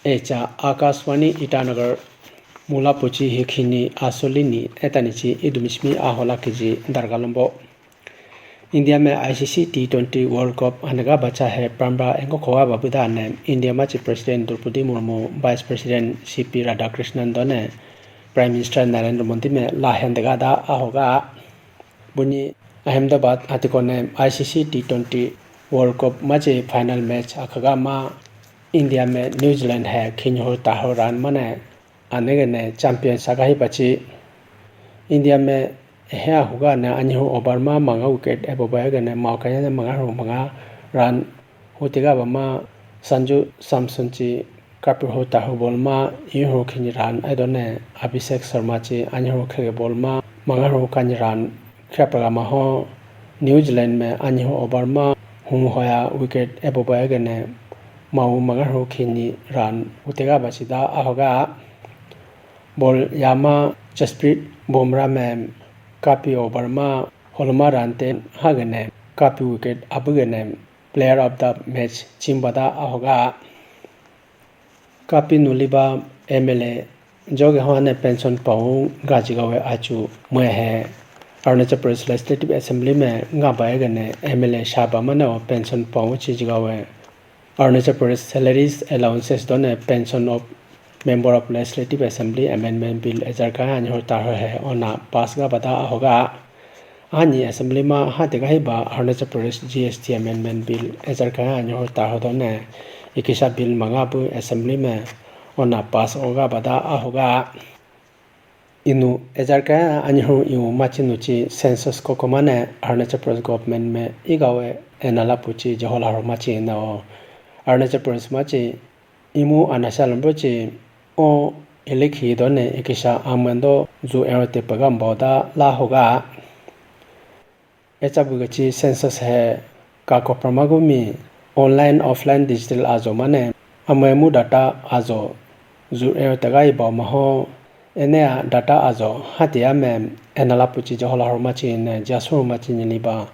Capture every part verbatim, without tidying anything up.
Echa Akashvani Itanagar. Mula puchi hikhini asolini etanichi idumishmi ahola kiji dargalombo. India me I C C T twenty World Cup anaga bacha he prambra engo khoga babudane India machi President Draupadi Murmu, Vice President C P Radhakrishnan done Prime Minister Narendra Modi me la hendega da ahoga. Buni Ahmedabad atikone I C C T twenty World Cup machi final match akhaga ma India me New Zealand he khinho taho run mane anegene champion saka hi pachi. India me he ahuga ne anyihu over ma manga wicket ebo bayagene maukaya ne manga hu manga run hutiga bama Sanju Samson chi kapir hu tahu ball ma ihu khini run aidone Abhishek Sharma chi anyihu khege ball ma manga hu kani run khapraga ma ho New Zealand me anyihu over ma hu hoya wicket ebo bayagene mau manga hu khini run hutiga bachida ahoga. Ball yama Jasprit Bumrah me kapi over ma holoma run te hagene kapi wicket abugene player of the match chimbada ahoga. Kapi nuliba M L A joge hone pension pau gajigawe achu mwe he Arunachal Pradesh Legislative Assembly me ngaba egene M L A shaba mane o pension pau chijigawe. Arunachal Pradesh salaries allowances done Pension of Member of Legislative Assembly Amendment Bill ejar kaya anyi hor tar he ona pass ga bada ahoga. Ani assembly ma hate ga hiba Arunachal Pradesh G S T Amendment Bill ejar kaya anyi hor tar done ikisa bill manga bu assembly me ona pass oga bada ahoga. Inu ejar kaya anyi hor iwu machi nuchi census koko mane Arunachal Pradesh government me igawe enala puchi Jawaharlal Nehru machi na o Arunachal Pradesh machi imu anasa lombo chi o ilikhi done ikisa amwendo ju ero te pagam boda la hoga. Echa buga chi census he kako pramagumi online offline digital ajo mane amwemu data ajo ju ero taga ibo maho ene a data ajo hati ame enala puchi Jawaharlal Nehru machi ne Jasu machi ni liba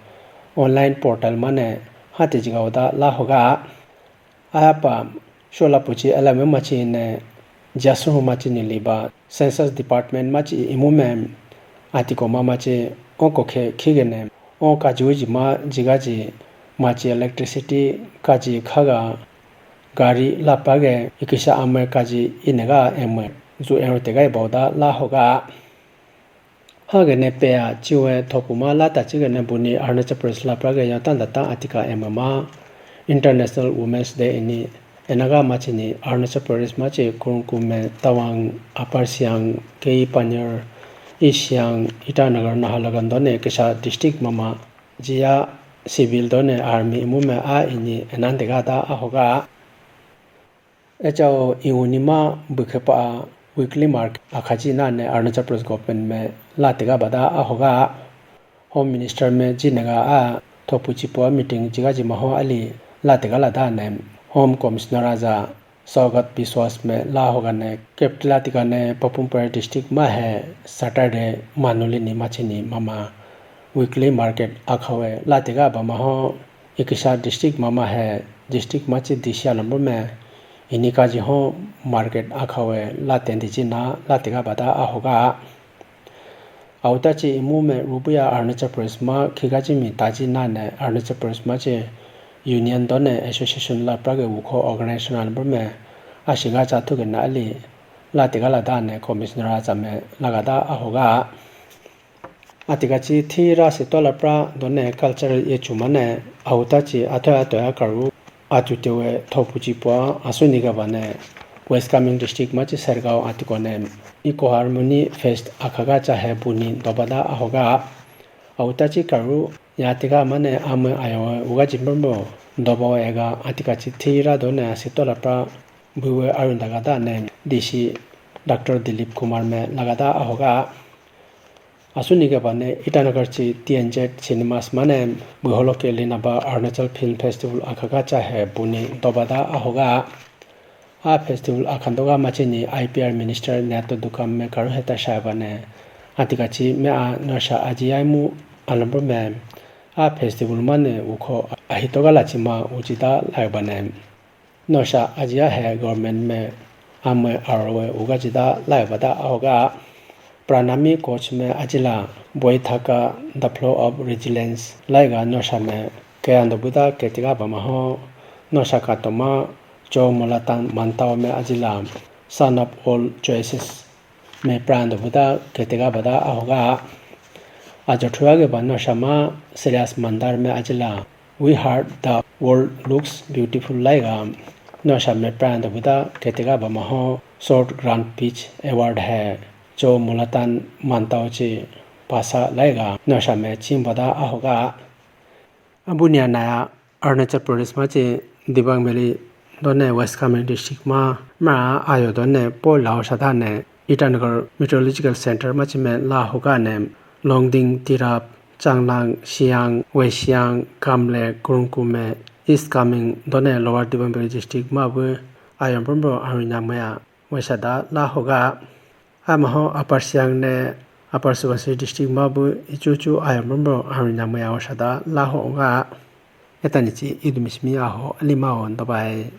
online portal mane hati jiga oda la hoga. Ayapa shola puchi alame machi ne Jasu machi ni liba census department machi imu me atiko ma machi oko khe khigene o kaji uji ma jiga ji machi electricity kaji khaga gari lapage ikisa ame kaji inega eme ju ero tega boda la hoga. Hagene peya chiwe thopuma lata chigene buni Arunachal Pradesh lapra ge yatanda ta atika M M A International Women's Day ini enaga machini Arunachal Pradesh machi Kurung Kumey, Tawang, Upper Siang, Keyi Panyor, East Siang, Itanagar, Naharlagun done kisa district mama jiya civil done army imu me a ini enandega da ahoga. Echa o iwunima bukhepa weekly market akhachi nane Arunachal Pradesh government me latega bada ahoga. Home Minister me jinega a thopu chipo meeting jiga jimaho ali latega lada ne Home Commissioner aja Sagat Biswas me la hoga ne capital atika ne Papum Pare district ma he Saturday manuli ni machini mama weekly market akhawe latega bama ho ikisa district mama he district machi D C alambro me ini kaji ho market akhawe la tendi ji na latega bada ahoga. Auta chi imu me rubuya Arunachal Pradesh ma khiga chi mi taji nane Arunachal Pradesh machi union done association lapra ge wukho organization alambro me ashiga cha thuge na ali latega lada ne commissioner acha me lagada ahoga. Atika chi thira sitola pra done cultural ye chumane auta chi athoya athoya karu achutewe thopu chi pua asuni ga bane West Kameng district machi Sergaon atikone Eco Harmony Fest akhaga chahe buni dobada ahoga. Auta chi karu yatiga mane ame ayo uga jimbambo dobo ega atika chi thira done asitola pra buwe arundaga dane D C Doctor Dilip Kumar me lagada ahoga. Asuni ke bane Itanagar chi T N Z Cinemas mane buholo ke linaba Arunachal Film Festival akhaga chahe buni dobada ahoga. A festival akhandoga machini I P R minister Nyato Dukam me karu heta shaya bane atika chi me a nasha aji aimu alambro me a festival mane ukho ahitoga lachima ujida lai bane. Nosha ajiya he government me ame arowe uga jida lai bada ahoga. Pranami Koch me ajila Boithaka, the flow of resilience laiga nosha me kayando buda ketega bamaho. Nosha katoma Cho Mulatan Mantao me ajila son of all choices me prando buda ketega bada ahoga. Ajo thuage ba nosha ma Serious Mandar me ajila We Heart the World Looks Beautiful laiga nosha me prando buda ketega bamaho. Short Grand Pitch Award he Cho Mulatan Mantao chi pasa laiga nosha me ching bada ahoga. Abunia naya Arunachal Pradesh ma chi Dibang Valley done West Kameng district ma ma ayo done po lao sada ne Itanagar Meteorological Center ma chi me la hoga ne Longding, Tirap, Changlang, Siang, West Siang, Kamle, Kurungkume, East Kameng done Lower Dibang Valley district ma bu ayo brombo aruna maya wesada la hoga. Amaho Upper Siang ne Upper Subansiri district ma bu ichu chu ayo brombo aruna maya wesada la hoga. Etanichi idumismi aho alima on dabai.